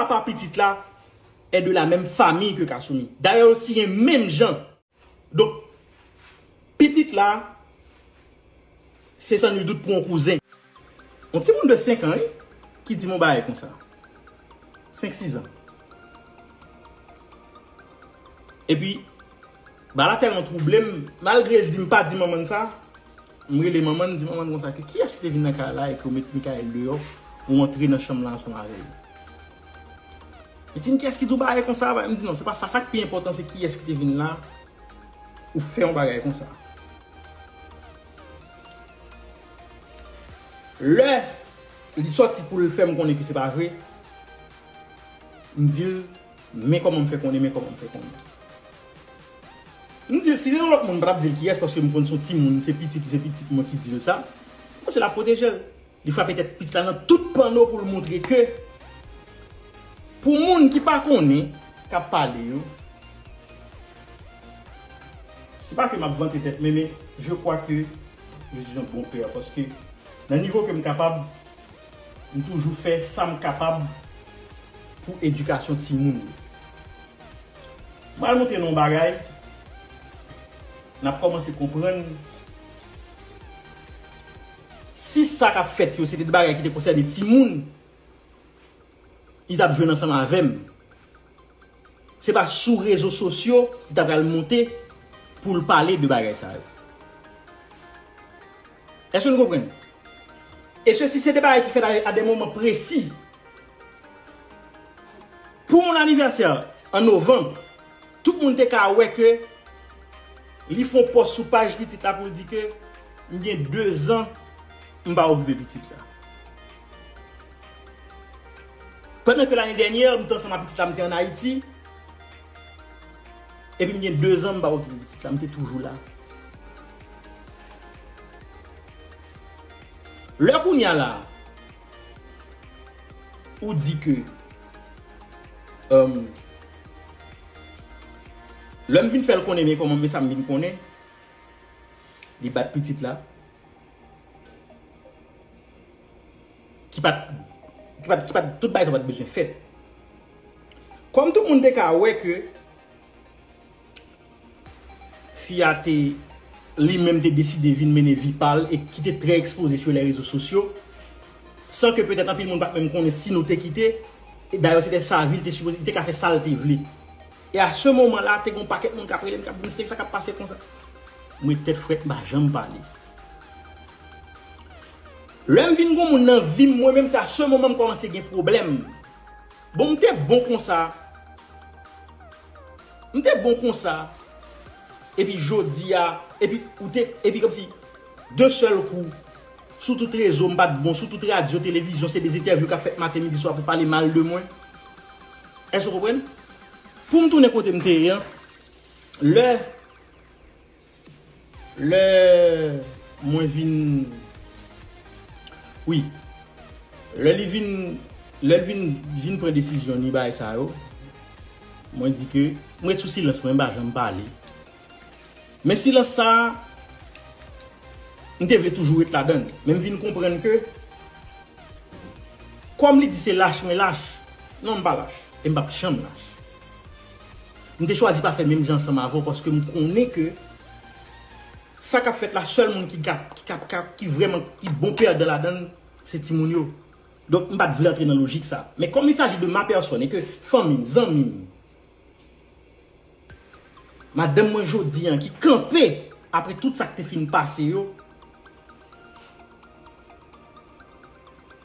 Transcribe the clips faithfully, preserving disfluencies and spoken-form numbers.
Papa pitit la est de la même famille que Kasumi. Dayè, yo siyen menm jan. Donk, pitit la, se san nul dout pou yon kouzen. Yon timoun de senk an, wi, ki di m yon bagay konsa. Senk, sis an. Epi, bagay la tèlman twouble m, malgre l di m pa di manman l sa, m rele manman l, m di manman l konsa ke kiyès ki te vin nan kay la e ke w met Michael deyò, ou antre nan chanm la ansanm avè l. Li di m kiyès ki di w bagay konsa, m di non, se pa sa, sa k pi enpòtan se kiyès ki te vin la, ou fè yon bagay konsa. Lè li sòti pou l fè m konnen ke se pa vre, m di l, men kòman m fè konnen, men kòman m fè konnen. M di l, si se yon lòt moun, m pa t ap di l kiyès, paske m konn se yon timoun, se pitit li, se pitit mwen ki di l sa. Mwen se l ap pwoteje l. Li frape tèt pitit la nan tout panno pou l montre ke pou moun ki pa konnen, k ap pale yo, se pa ke m ap vante tèt mwen, men je crois que je suis un bon père, paske nan nivo ke m kapab, m toujou fè sa m kapab pou edikasyon timoun yo. M pral montre nou yon bagay, n ap kòmanse konprann si sa k ap fèt yo se te de bagay ki te konsène timoun, li t ap jwenn ansanm avè m. Se pa sou rezo sosyo li ta pral monte pou l pale de bagay sa yo. Èske nou konprann? E sesi se de bagay ki fèt a, a de moman presi. Pou mon anivèsè an novanm, tout moun te ka wè ke li fè yon pòs sou paj pitit la pou l di ke m gen dezan m pa okipe pitit la. Pandan ke lane dènyè, m te ansanm ak pitit la, m te ann Ayiti. Epi m gen dezan m pa okipe pitit la, m te toujou la. Lè kounye a la, ou di ke, um, lè m vin fè l konnen, men kòman, men sa m vin konnen, li bat pitit la. Ki pa t, ki pa t, ki pa t, tout bagay sa pa t bezwen fèt. Kòm tout moun te ka wè ke fi a te, li menm te deside vin mennen vi pa l e ki te trè ekspoze sou lè rezo sosyo, san ke petèt anpil moun pa t menm konnen si nou te kite, e dayè se te sa vi l te sipoze, li te ka fè sa l te vle. E a se moman la, te gen yon pakèt moun k ap rele m, k ap di m, "Mistake, sa k ap pase konsa?" Mwen tèt frèt, m pa janm pale. Lè m vin gen moun nan vi m, mwen menm, se a se moman m kòmanse gen pwoblèm. Bon, m te bon konsa. M te bon konsa. Epi jodi a, epi ou te, epi kòmsi, de sèl kou, sou tout rezo, m pa t bon, sou tout radyo, televizyon, se de entèvyou k ap fèt maten, midi, swa pou pale mal de mwen. Èske w konprann? Pou m tounen kote m te ye an, lè Lè mwen vin, wi, lè li vin, lè l vin, vin pran desizyon ni bagay sa yo, mwen di ke m ret sou silans mwen, m pa janm pale. Men silans sa a, m te vle toujou ret ladan l. Men m vin konprann ke Kòm li di se lach mwen lach, non, m pa lach, e m p ap janm lach. M te chwazi pa fè menm jan ansanm avè w paske m konnen ke sa k ap fèt la, sèl moun ki ka, ki ka, ka, ki vrèman, ki bon pèdan ladan l, se timoun yo. Donk, m pa t vle antre nan lojik sa. Men comme il s'agit de ma personne e ke fanmi m, zanmi m, madanm mwen jodi an ki kanpe apre tout sa k te fin pase yo.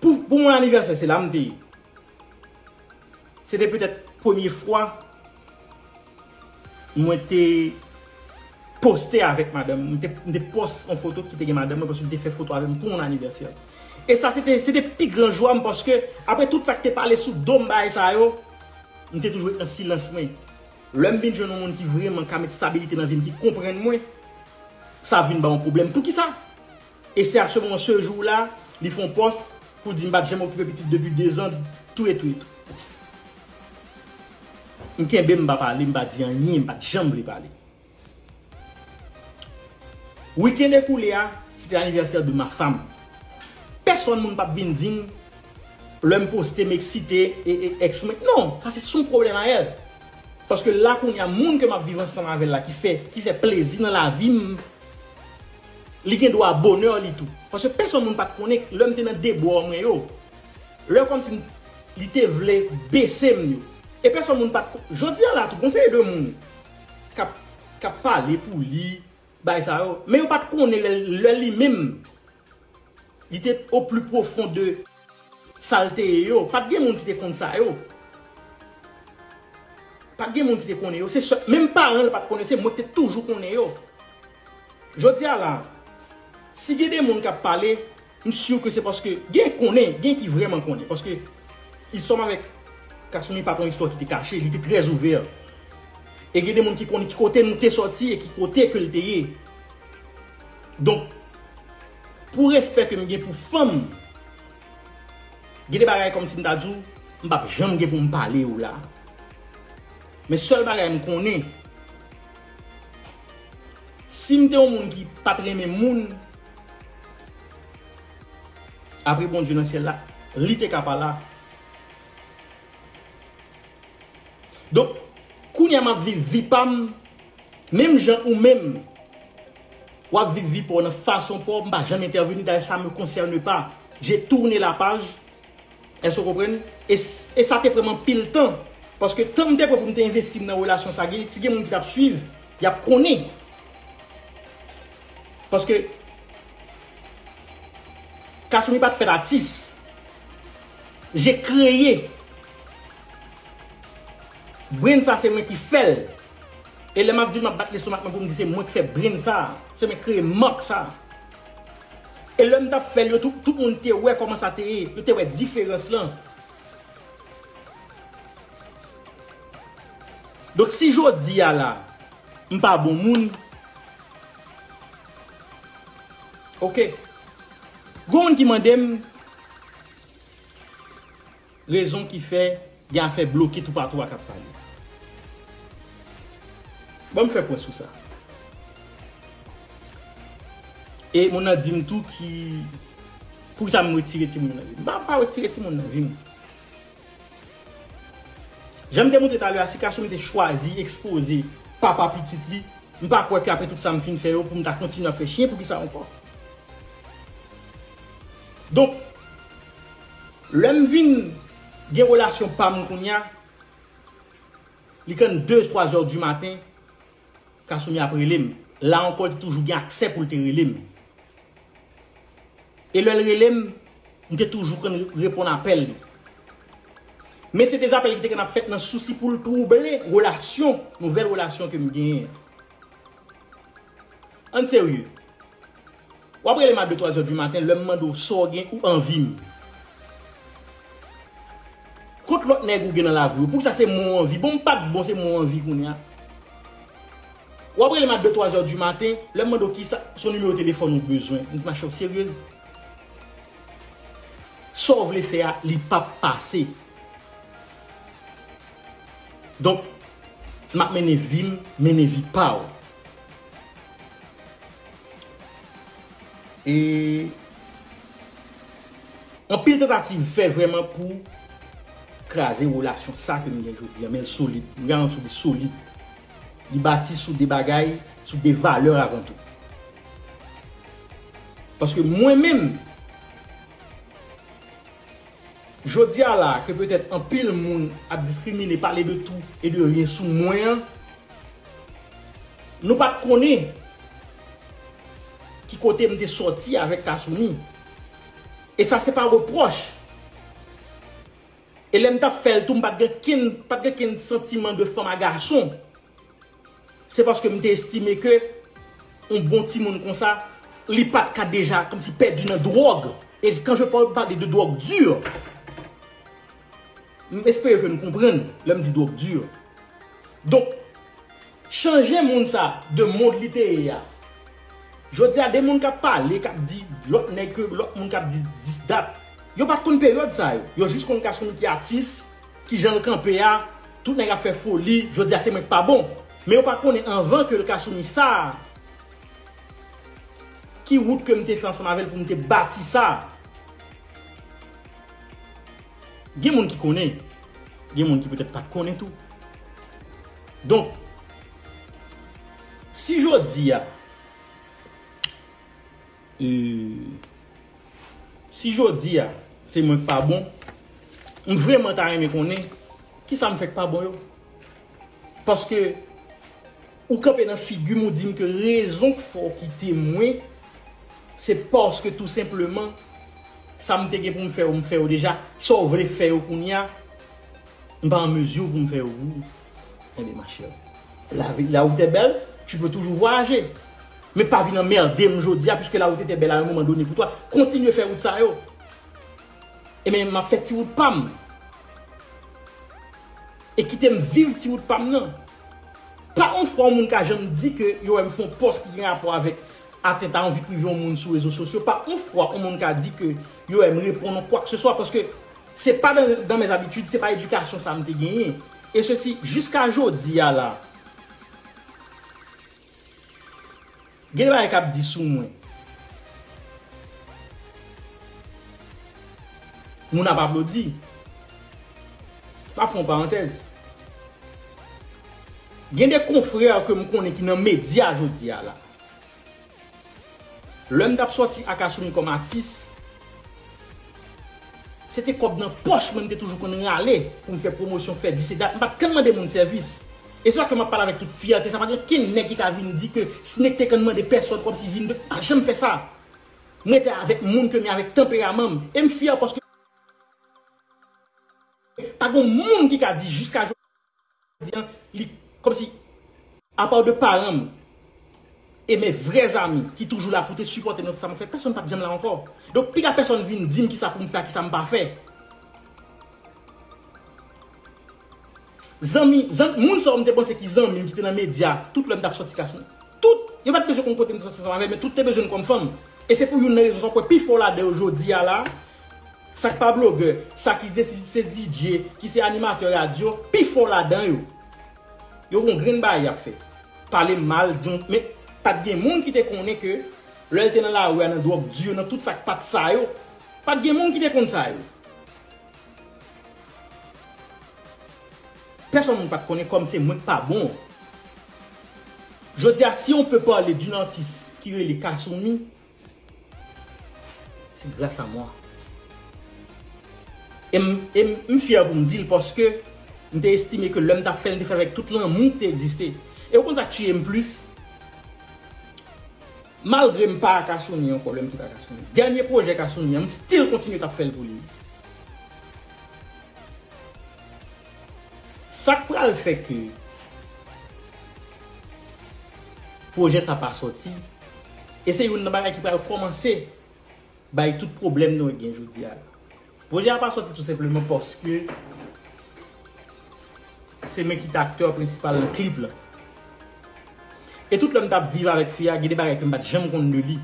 Pou, pou mwen anivèsè, se la m te ye. Se te petèt premye fwa mwen te poste avèk madanm mwen. Mwen te, mwen te pòs yon foto ki te gen madanm mwen paske m te fè foto avè m pou yon anivèsè. E sa se te, se te pi gran jwa m paske apre tout sa k te pale sou do m bagay sa yo, m te toujou ret nan silans mwen. Lè m vin jwenn yon moun ki vrèman ka met stabilite nan vi m, ki konprann mwen, sa vin ba yon pwoblèm. Poukisa? E se a se moman, se jou la, li fè yon pòs pou di m pa t janm okipe pitit depi dezan, tou e tou e tou. M kenbe, m pa pale, m pa di anyen, m pa t janm vle pale. Wikenn ekoule a, se te anivèsè de ma femme. Pèsonn moun p ap vin di m Lè m poste, m eksite, e, e, èks mwen. Non, sa se son pwoblèm a èl. Paske la kounye a, moun ke m ap viv ansanm avè l la, ki fè, ki fè plezi nan lavi m, li gen dwa bonè li tou. Paske pèsonn moun pa t konnen lè m te nan debò mwen yo. Lè kòmsi m, li te vle bese m yo. E pèsonn moun pa t ko-, jodi a la tou, gon seri de moun k ap, k ap pale pou li, bay sa yo. Men yo pa t konnen lè, lè li menm, li te au plus profond de sa l te ye yo. Pa t gen moun ki te konn sa yo. Pa t gen moun ki te konnen yo. Se sèl, menm paran l pa t konnen, se mwen ki te toujou konnen yo. Jodi a la, si gen de moun k ap pale, m si ke se paske gen konnen, gen ki vrèman konnen. Paske istwa m avèk Kasumi pa t yon istwa ki te kache, li te trè ouvè. E gen de moun ki konnen ki kote nou te sòti e ki kote ke l te ye. Donk, pou respè ke m gen pou fanm, gen de bagay kòmsi m ta di w, m p ap janm gen pou m pale yo la. Men sèl bagay m konnen, si m te yon moun ki pa t renmen moun, apre Bondye nan syèl la, li te ka pa la. Donk, kounye a m ap viv vi pa m, menm jan ou menm, w ap viv vi pa w nan fason pa w, m pa janm entèveni, dayè sa me concerne pas. J'ai tourné la page. Èske w konprann? E, e sa te pran m anpil tan. Paske tan m te pran pou m te envesti m nan relasyon sa, gen, si gen moun ki t ap swiv, y ap konnen. Paske Kasumi pa t fèt atis. J'ai créé. Brand sa se mwen ki fè l. E lè m ap di l, m ap bat lestomak mwen pou m di se mwen ki fè brand sa. Se mwen ki kreye mak sa. E lè m t ap fè l, yo tout, tout moun te wè kòman sa te ye. Yo te wè diferans lan. Donk, si jodi a la, m pa bon moun, oke. Gon moun ki mande m rezon ki fè gen afè bloke toupatou a k ap pale. Ban m fè pwen sou sa. E moun nan di m tou ki, poukisa m retire timoun nan vi m. M pa, pa retire timoun nan vi m. Jan m te montre talè a, si Kasumi te chwazi ekspoze papa pitit li, m pa kwè ke apre tout sa m fin fè yo, pou m ta kontinye ap fè chen, poukisa ankò? Donk, lè m vin gen relasyon pa m kounye a, li konn de, twa zè di maten, Kasumi ap rele m. La ankò, li te toujou gen aksè pou l te rele m. E lè l rele m, m te toujou konn reponn apèl li. Men se te apèl ki te konn ap fèt nan sousi pou l twouble relasyon, nouvèl relasyon ke m genyen an. Ann serye. W ap rele m a de, twa zè di maten, lè m mande w sa w gen, ou anvi m. Kot lòt nèg ou gen nan lavi w? Poukisa se mwen w anvi? Bon, m pa t bon, se mwen w anvi kounye a. W ap rele m a de, twa zè di maten, lè m mande w kisa, se yon nimewo telefòn ou bezwen. M di, machè, w seryez? Sa w vle fè a, li p ap pase. Donk, m ap mennen vi m, mennen vi pa w. E anpil tantativ fè vrèman pou kraze relasyon sa ke m gen jodi a, men l solid. M garanti w li solid. Li bati sou de bagay, sou de valè avan tou. Paske mwen menm, jodi a la, ke petèt anpil moun ap diskrimine, pale de tout e de rien sou mwen an, nou pa t konnen ki kote m te sòti avèk Kasumi. E sa se pa repwòch. E lè m t ap fè l tou, m pa t gen kenn, pa t gen kenn santiman de fanm a gason. Se paske m te estime ke yon bon timoun konsa, li pa t ka deja kòmsi pèdi nan dwòg. E quand je parle, parle de drogue dure, m espere ke nou konprann lè m di dwòg dure. Donk, chanje moun sa de mond li te ye a. Jodi a, de moun k ap pale, k ap di lòt nèg ke lòt moun k ap di dis dat. Yo pa t konn peryòd sa yo. Yo jis konn Kasumi ki atis, ki jan l kanpe a, tout nèg ap fè foli, jodi a se mwen k pa bon. Men yo pa konnen anvan ke l Kasumi sa, ki wout ke m te fè ansanm avè l pou m te bati sa. Gen moun ki konnen, gen moun ki petèt pa t konnen tou. Donk, si jodi a, euh, si jodi a, se mwen k pa bon, m vrèman ta renmen konnen kisa m fè k pa bon yo. Paske ou kanpe nan figi m, ou di m ke rezon k fè w kite mwen, se paske tou senpleman, sa m te gen pou m fè yo, m fè yo deja. Sa w vle fè yo kounye a, m pa an mezi pou m fè yo pou ou. Enben, ma chère, la vie, la route est belle, tu peux toujours voyager. Men pa vin anmède m jodi a, puisque la route était belle à un moment donné pour toi. Kontinye fè wout sa yo. Enben, m ap fè ti wout pa m. E kite m viv ti wout pa m nan. Pa yon fwa yon moun ka janm di ke yo wè m fè yon pòs ki gen rapò avèk atent a yon vi prive yon moun sou rezo sosyo. Pa yon fwa yon moun ka di ke yo wè m reponn yon kwakseswa, paske se pa dans, dans mes habitudes, se pa edikasyon sa m te genyen. E sesi, jiska jodi a la, gen de bagay k ap di sou mwen. Moun ap aplodi. M ap fè yon parantèz. Gen de konfrè ke m konnen ki nan medya jodi a la. Lè m t ap sòti ak Assoumi kòm atis, se te kòb nan pòch mwen m te toujou konn rale pou m fè pwomosyon, fè dis e dat. M pa t konn mande moun sèvis. E se sa ke m ap pale avèk tout fyète. Sa pa gen kenn nèg ki ka vin di ke Snake te konn mande pèsòn kòmsi vin de, pa janm fè sa. Mwen te avèk moun ke m ye avèk tanperaman m. E m fyè paske pa gen moun ki ka di jiska jodi an, li kòmsi, apa de paran m e mes vrais amis ki toujou la pou te sipòte m nan tout sa m ap fè, pèsòn pa t janm la ankò. Donk, piga pèsòn vin di m kisa pou m fè ak kisa m pa fè. Zanmi, zanmi, moun sa yo m te panse ki zanmi m ki te nan medya, tout lè m t ap sòti ak Assoumi. Tout, yo pa t bezwen konn kote m te sòti ansanm avè l, men tout te bezwen m kòm fanm. E se pou youn nan rezon sa w kwè pifò ladan yo jodi a la, sa k pa blogè, sa ki desi-, se D J, ki se animatè radyo, pifò ladan yo, yo gon grenn bagay y ap fè. Pale m mal, di yon, men pa t gen moun ki te konnen ke lè l te nan lari a, nan dwòg di yo, nan tout sa k pa t sa yo, pa t gen moun ki te konn sa yo. Pèsonn moun pa t konnen kòm se mwen k pa bon. Jodi a, si on peut parler d'une artiste ki rele Kassoumi, c'est grâce à moi. E m, e m, m fyè pou m di l, paske m te estime ke lè m t ap fè l, m te fè l avèk tout lanmou ki te egziste. E ou konn sa k tiye m plis? Malgre m pa ak Assoumi ankò, lè m kite ak Assoumi, dènye pwojè Kassoumi an, m still kontinye t ap fè l pou li. Sa k pral fè ke pwojè sa pa sòti, e se youn nan bagay ki pral kòmanse bay tout pwoblèm nou gen jodi a la. Pwojè a pa sòti tou senpleman paske se mwen ki te aktè prensipal nan klip la. E tout lè m t ap viv avèk fi a, gen de bagay ke m pa t janm konn de li.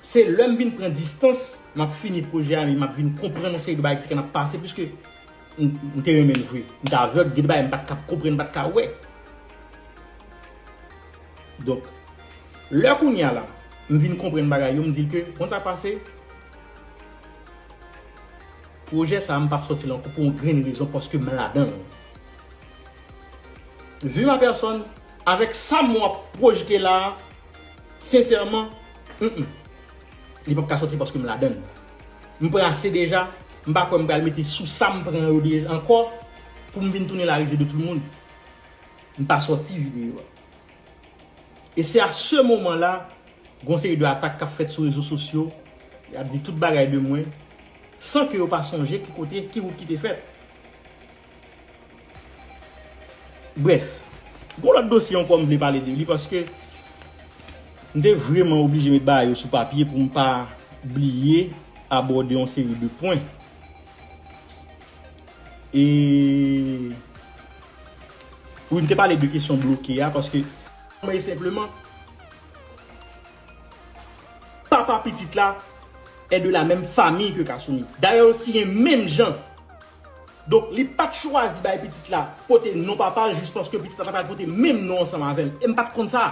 Se lè m vin pran distans, m ap fini pwojè a, men m ap vin konprann yon seri de bagay ki te konn ap pase, piske m, m te renmen l vre. M te avèg, gen de bagay m pa t ka konprann, m pa t ka wè. Donk, lè kounye a la, m vin konprann bagay yo, m di l ke, konn sa k pase? Pwojè sa a, m p ap sòti l ankò pou yon grenn rezon, paske m ladan l. Vu ma personne, avèk sa m wè ap pwojte la a, sensèman, mm, mm, li p ap ka sòti paske m ladan l. M pran ase deja, m pa kwè m pral mete sou sa m pran yo deja ankò pou m vin tounen la risée de tout le monde. M pa sòti videyo a. E se a se moman la, gon seri de atak k ap fèt sou rezo sosyo, y ap di tout bagay de mwen, san ke yo pa sonje ki kote, ki wout ki te fèt. Brèf, gon lòt dosye ankò m vle pale de li, paske m te vrèman oblije met bagay yo sou papye pou m pa bliye abòde yon seri de pwen. E wi, m te pale de kesyon bloke a, paske mwen, senpleman, papa pitit la est de la même famille que Kassoumi. Dayè, yo siyen menm jan. Donk, li pa t chwazi bay pitit la pote non papa l jis paske pitit la ta pral pote menm non ansanm avè l. E m pa t konn sa.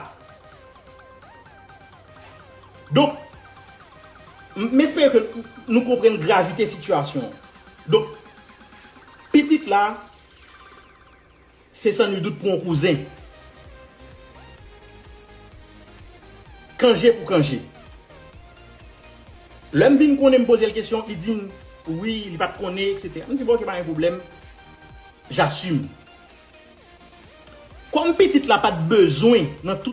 Donk, m, m espere ke nou konprann gravite sitiyasyon an. Donk, pitit la, se san nul dout pou yon kouzen. Kanje pou kanje. Lè m vin konnen, m poze l kesyon, li di m, wi, li pa t konnen, etsetera. M di, bon, ok, pa gen pwoblèm. J'assume. Kòm pitit la pa t bezwen nan tout